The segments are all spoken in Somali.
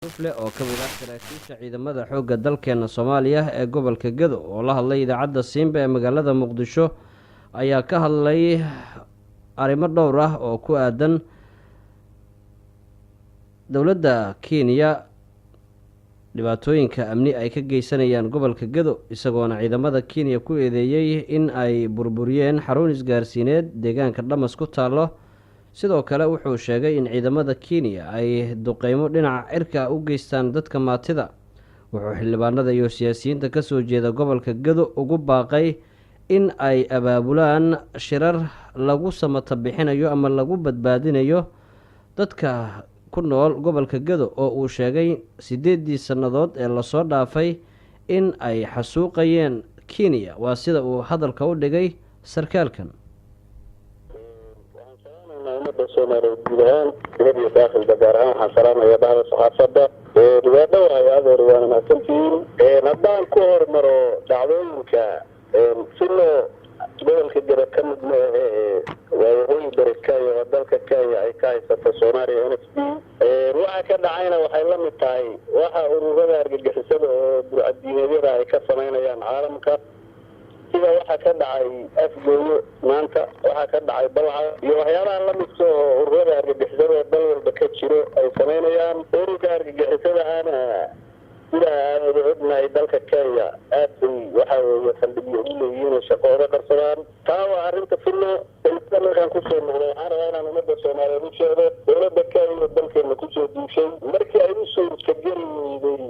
Rufle oo ka mid ah saraakiisha ciidamada xoogga dalkeena Soomaaliya ee gobolka Gedo oo la hadlay idaacadda Siimba ee magaalada Muqdisho ayaa ka hadlay arrimo dhowr ah oo ku aadan dowladda Kenya dhibaatooyinka amni ay ka geysanayaan gobolka Gedo, isagoona ciidamada Kenya ku eedeeyey in ay burburiyeen xarun isgaarsiineed deegaanka Dhamas ku taallo. Sidoo kale wuxuu sheegay in ciidamada Kenya ay duqeymo dhinaca cirka u geystaan dadka maatida. Wuxuu xildhibaanada iyo siyaasiyiinta kasoo jeeda gobolka Gedo ugu baaqay in ay abaabulaan shirar lagu samata bixinayo ama lagu badbaadinayo dadka ku nool gobolka Gedo oo uu sheegay 8dii sannadood ee lasoo dhaafay in ay xasuuqayeen Kenya, waa sida uu hadalka u dhigay sarkaalkan. Waxaan salaamaynaa ummadda Soomaaliyeed guud ahaan, dibad iyo daakhilba, gaar ahaan waxaan salaamaya bahda saxaafadda. Waa dhowahay adeer, waana mahadsantihiin. Haddaan ku hormaro dhacdooyinka sino gobolka Gado ka mid ma ahe, waa waqooyi bari Kenya oo dalka Kenya ay ka haysato Soomaaliya NFD. Waxa ka dhacayna waxay la mid tahay waxa ururada argagixisada oo burcadiineedyada ay ka samaynayaan caalamka, sida waxa ka dhacay Afgooyo maanta, waxaa ka dhacay Balca iyo waxyaabaha lamidka oo ururada argagixisada oo dal walba ka jiro ay samaynayaan. Ururka argagixisada ana sida aan wada ognahay dalka Kenya aad bay waxa weeye saldhigyo u leeyihiin oo shaqo oga qarsadaan. Taa waa arrinta Fillo. Dowladda markaan kusoo noqdo, waxaan rabaa inaan ummadda Soomaaliyeed u sheego dowladda Kenya dalkeena kusoo duushay markii ay u suurtageli weyday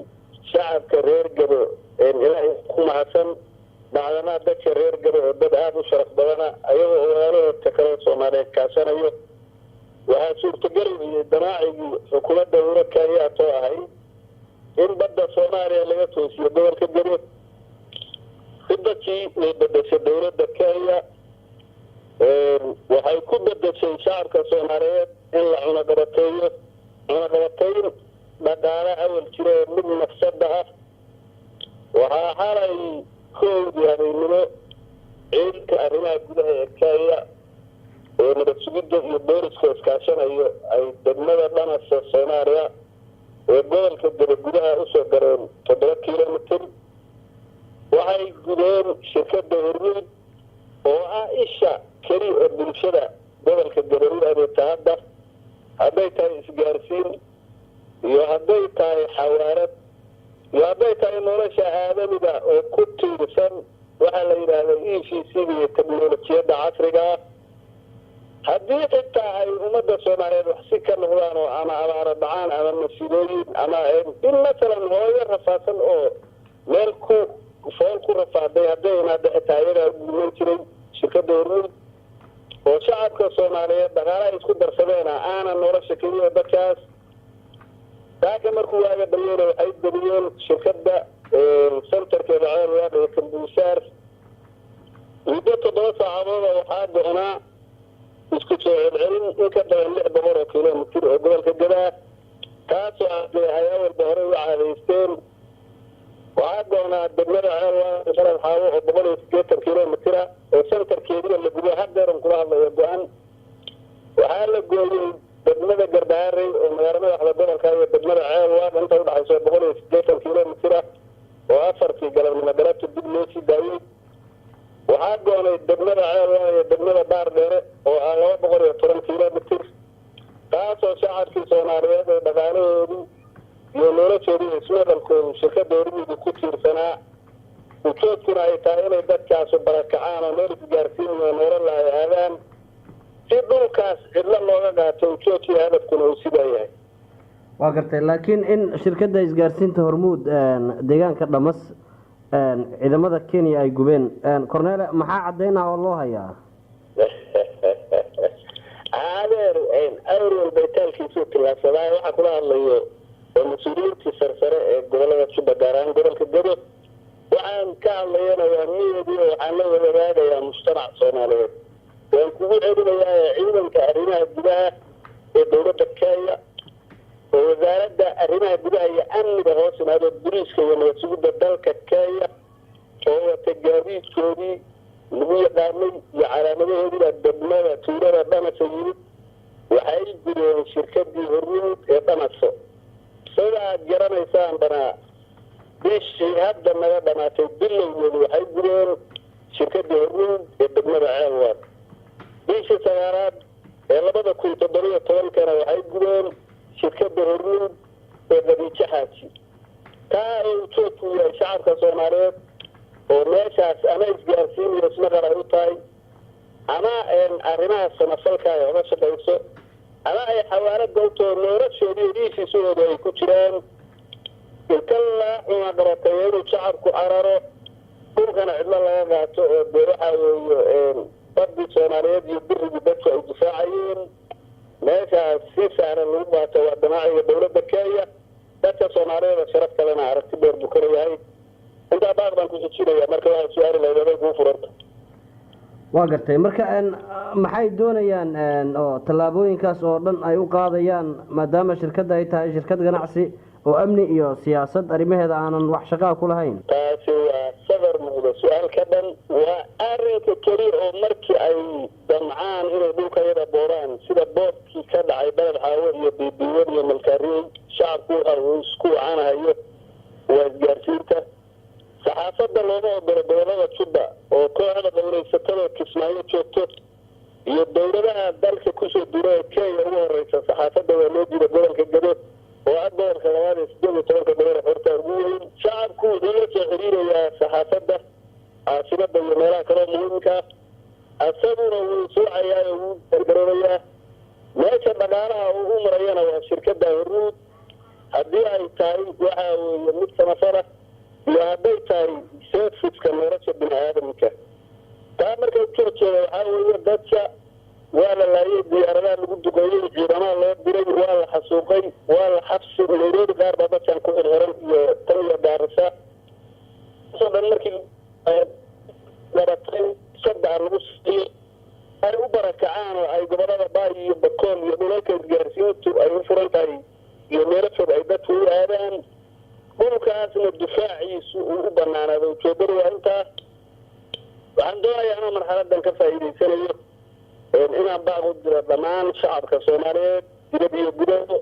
shacabka reer Gado, Ilaahay ku mahadsan bacdamaa dadka reer Gado oo dad aada u sharaf badana ayagoo walaalahoodka kale Soomaaliyeed kaashanayo, waxaa suurtageli weyday damaacigii xukuumadda Uhuru Kenyatta ahay in badda Soomaaliya laga toosiyo gobolka Gado. Hudakii way bedeshay dowladda Kenya, waxay ku bedeshay shacabka Soomaaliyeed in la cunaqabateeyo, cunaqabateyn dhaqaale awal jiro oo mid nafsada ah. Waxaa xalay 1dii habeennimo ciidanka arrimaha gudaha ee Kenya oo nabad sugidda iyo booliska iskaashanayo ay degmada Dhanasa Soomaaliya ee gobolka Gado gudaha usoo gareen 7 kilomitir. Waxay gudeen shirkadda Hormuud oo ah isha keli ee bulshada gobolka Gado u adeegta hadda, hadday tahay isgaarsiin iyo hadday tahay xawaarad iyo hadday tahay nolosha aadamiga oo ku tiirsan waxaa la yidhaahda EVC iyo teknolojiyadda casriga ah. Haddii xitaa ay ummadda Soomaaliyeed wax si ka noqdaan oo ama abaaro dhacaan ama masiibooyin ama in masalan hooyo rafaadsan oo meel ku fool ku rafaaday hadday imaado, xitaa iyagaa u gurman jiray shirkadda Hormuud oo shacabka Soomaaliyeed dhaqaalaha isku darsadeena aanan nolosha keliya dadkaas. Saaka markuu waaga baryeyna waxay geliyeen shirkadda centerkeeda Ceelwaaq iyo Kambuusaar. Muddo 7 saacadooda waxaa go-naa isku soo celcelin in ka badan 600 oo kilomitir oo gobolka Gadaa, taasoo adee ay awalba horey u caadaysteen. Waxaa go-naa degmada Ceelwaaq Sharaf Xaawo oo 180 kilomitira oo centerkeediga la gubo, haddeeran kula hadlayo go-an. Waxaa la gooyey degmada Garbaharey oo magaalo madaxda gobolka iyo degmada Ceelwaaq inta udhexayso 180 kilomitira oo 4tii galabnimo galabta dib loo sii daayey. Waxaa goonay degmada Ceelwaaq iyo degmada Baardheere oo ah 210 kilomitir, taasoo shacabkii Soomaaliyeed oo dhaqaalahoodii iyo noloshoodii ismaqalkoodu shirkadda Hormuudu ku tiirsanaa, ujeedkuna ay tahay inay dadkaasu barakacaan oo meel isgaarsiin iyo nolol ay aadaan si dhulkaas cidlo looga qaato, ujeedkii hadafkuna uu sidaa yahay. Waa gartay, laakiin in shirkadda isgaarsiinta Hormuud deegaanka Dhamas ciidamada Kenya ay gubeen, cornele, maxaa caddeyn ah oo loo hayaa? Adeer, awr walba itaalkiisuu tillaabsadaa. Waxaa kula hadlayo oo mas-uuliyiintii sarsare ee gobolada Juba, gaar ahaan gobolka Gado. Waxaan ka hadlayana waa miyeedii oo waxaan la wadaagayaa mujtamac Soomaaliyeed. Waan kugu celinayaa, ciidanka arrimaha gudaha ee dowladda Kenya oo wasaaradda arrimaha gudaha iyo amniga hoos imaado, boliiska iyo nabad sugidda dalka Kenya oo wata gaadiidkoodii lagu yaqaanay iyo calaamadahoodiibaa degmada tuulada Dhanasa yimid. Waxay gudeen shirkadii Hormuud ee Dhanaso. Sida aad garanaysaan bana, bishii hadda naga dhamaatay bilowgeedu waxay gubeen shirkadii Hormuud ee degmada Ceelwaaq. Bishii sagaalaad ee 2017-kana waxay gubeen shirkadda Hormuud ee Qadiijo Xaaji. Taa oo ujeedku yahay shacabka Soomaaliyeed oo meeshaas ama isgaarsiin iyo ismaqal ay u tahay, ama arrimaha samafalka ay oga shaqayso, ama ay xawaalada utoo noloshoodi iyo dhiishiisahooda ay ku jiraan, inta la cunaqabateeyo inuu shacabku cararo, dhulkana cidlo laga qaato, oo dee waxaa weeye badii Soomaaliyeed iyo birigii dadku ay difaacayeen meeshaas si sahlan lagu qaato. Waa damaaciga dowladda Kenya. Dadka Soomaaliyeed oo sharaf kalena aragti dheer buu kaleyahay. Intaa baaq baan ku xijinaya. Marka waxaa su-aali lahayd aday kuu furanta. Waa gartay. Marka maxay doonayaan oo tallaabooyinkaas oo dhan ay u qaadayaan, maadaama shirkadda ay tahay shirkad ganacsi oo amni iyo siyaasad arrimaheeda aanan wax shaqaa ku lahayn? Taasi waa sadar muuqda, su-aal ka dhan. Waa arrinka keliya oo markii ay damcaan inay dhulkayada booraan, sida boobkii ka dhacay Baled Xaawo iyo Biibiwan iyo Malkaariyey, shacabku waxa uu isku wacanahayo waa isgaarsiinta. Saxaafadda looma ogolo gobolada Jubba, oo kooxda qowlaysatada Kismaayo joogto iyo dowladaha dalka kusoo dura ee Kenya ugu horeysa. Saxaafadda waa loo diida gobolka Gado, oo ah gobolka labaad ee 18-ka gobol xorta ugu weyn. Shacabku wuxuu la soo xiriirayaa saxaafadda caasimada iyo meelaha kaloo muhiimka ah, isaguna wuu suucayaa oo wuu gargaroobayaa. Meesha dhaqaalaha uu u marayana waa shirkadda Hormuud, haddii ay tahay waxa weeye mid samafala iyo hadday tahay serviska nolosha bini aadamka. Taa marka usoo jeeda waxaa weeye dadka waa la laayay, diyaaradaha lagu duqeeyey, ciidamaha loo diray, waa la xasuuqay, waa la xabsi. Nairobi qaar baa dadkan ku xirxiran iyo tan iyo Gaarisa soo dhan. Markii gabatay saddex lagu siiyo ay u barakacaan oo ay gobolada Baay iyo Bakool iyo dhulalka isgaarsiintu ay u furan tahay iyo meelo fog ay dadku u aadaan, dhulkaasna difaaciisu uu u banaanaado. Ujeedadu waa intaa. Waxaan doonayaa inuu marxaladan ka faa'iidaysanayo inaan baaq u diro dhammaan shacabka Soomaaliyeed dibad iyo gudaho,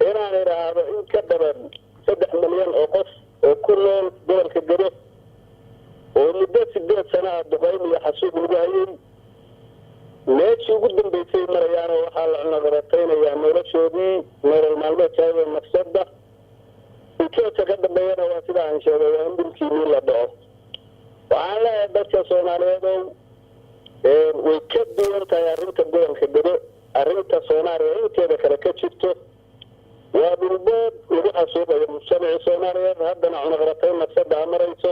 inaan idhaahdo in ka badan 3 milyan oo qof oo ku nool gobolka Gado oo muddo 8 sano ah duqayn iyo xasuuq lagu hayay, meeshii ugu dambeysay marayaanoo waxaa la cunaqabataynayaa noloshoodii, nolol maalmeedkaada, nafsadda. Ujeedka ka dambeeyana waa sida aan sheegay, waa in dhulkiinii la dhaco. Waxaan leeyahay dadka Soomaaliyeed ow, way ka duwan tahay arrinta gobolka Gado arrinta Soomaaliya inteeda kale ka jirto. Waa dhulbood lagu xasuuqayo mujtamacii Soomaaliyeed, haddana cunaqabatayn nafsadda ha marayso.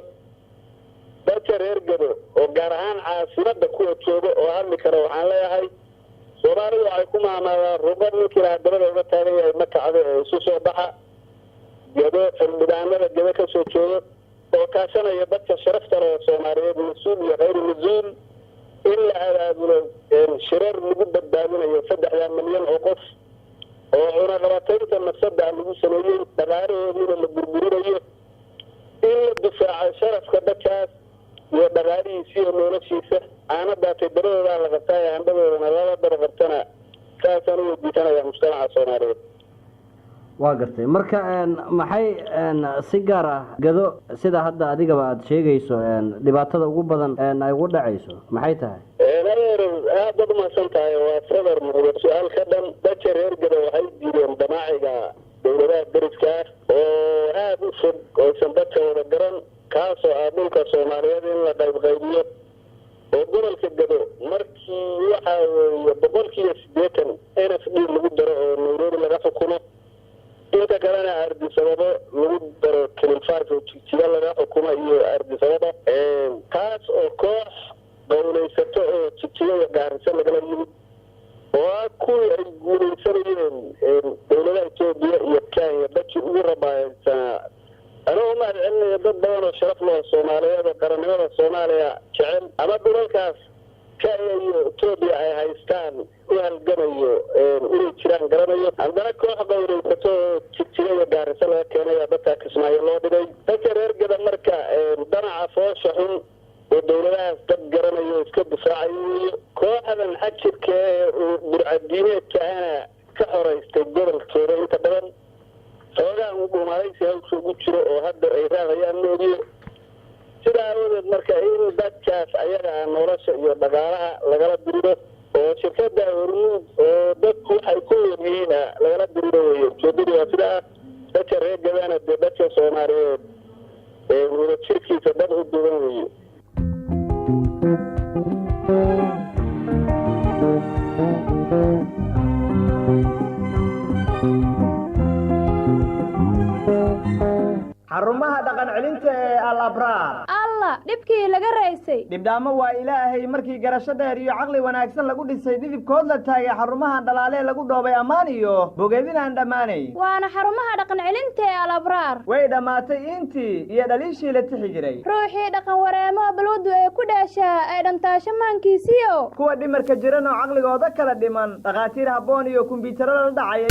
Dadka reer Gado oo gaar ahaan caasimadda kuwa jooga oo hadli kara waxaan leeyahay, Soomaalidu waxay ku maamaadaa ruqad ninkii lahaa dabada uga taagan yahay ma kacdo, ee isu soo baxa. Gado xildhibaanada Gado ka soo jooga oo kaashanaya dadka sharafta leh oo Soomaaliyeed, mas-uul iyo khayru mas-uul, in la abaabulo shirar lagu badbaadinayo 3-daa milyan oo qof oo cunaqabataynta nafsadda lagu sameeyey, dhaqaalahoodiina la burburinayo, in la difaaco sharafka dadkaas iyo dhaqaalihiisa iyo noloshiisa. Aana daatay dabadoodaa la qabtaa ee handhadoodana lala daba qabtana. Saasaan u weydiisanaya mujtamaca Soomaaliyeed. Waa gartay. Marka maxay si gaar ah Gado, sida hadda adigaba aada sheegayso, dhibaatada ugu badan ay ugu dhacayso maxay tahay? Adeer, aad baad umahadsan tahay. Waa sadar muuqda, su-aal ka dhan. Dadka reer Gado waxay diideen damaaciga dowladaha deriska ah oo aada u fog oysan dadka wada garan, kaasoo ah dhulka Soomaaliyeed in la qaybqaybiyo, oo gobolka Gado markii waxa weeye 80% NFD lagu daro oo Nairobi laga xukumo, inta kalena Ardisababo lagu daro, kililfaarka oo Jigjiga laga xukumo iyo Ardisababa, taas oo koox qowlaysato oo Jigjiga iyo Gaariso lagala yimid, oo ah kuwii ay guulaysanayeen dowladaha Etoobiya iyo Kenya dadkii ugu rabaaysanaa. Anigoo umahad celinaya dad badan oo sharaf loo Soomaaliyeed oo qarannimada Soomaaliya jecel ama dhulalkaas Kenya iyo Etoobiya ay haystaan u halgamayo inay jiraan garanayo, haddana koox qowlaysato oo Jigjiga iyo Gaariso laga keenaya dadkaa Kismaayo loo dhigay. Dadka reer Gada marka danaca foosha xun oo dowladahaas dad garanayo iska difaacayo weeye. Kooxdan xajirka ee burcadiineedka ana ka xoraystay gobolkooda inta badan. Xoogaan u dhuumalaysi hawsha ugu jiro oo hadda ay raadayaan moogiyo. Sidaa aawadeed marka in dadkaas ayaga ah nolosha iyo dhaqaalaha lagala diriro oo shirkada Hormuud oo dadku waxay ku nool yihiin lagala diriro weeye ujeedadu. Waa sidaa. Dadka reer Gadana dee dadka Soomaaliyeed ee wadajirkiisa dad u duwan weeye. Xarumaha dhaqan celinta ee Al Abraar. Alla, dhibkii laga raysay. Dhibdhaamo waa Ilaahay. Markii garasho dheer iyo caqli wanaagsan lagu dhisay, dhidibkood la taagay, xarumahan dhalaalee lagu dhoobay ammaan iyo bogeedin aan dhammaanay. Waana xarumaha dhaqan celinta ee Al Abraar. Way dhammaatay intii iyo dhaliishii la tixi jiray. Ruuxii dhaqan wareemo balwaddu ay ku dheeshaa, ay dhantaasho maankiisiyo. Kuwa dhimarka jiran oo caqligooda kala dhiman, dhakhaatiir habboon iyo kumbiyuutarada la dhacaya.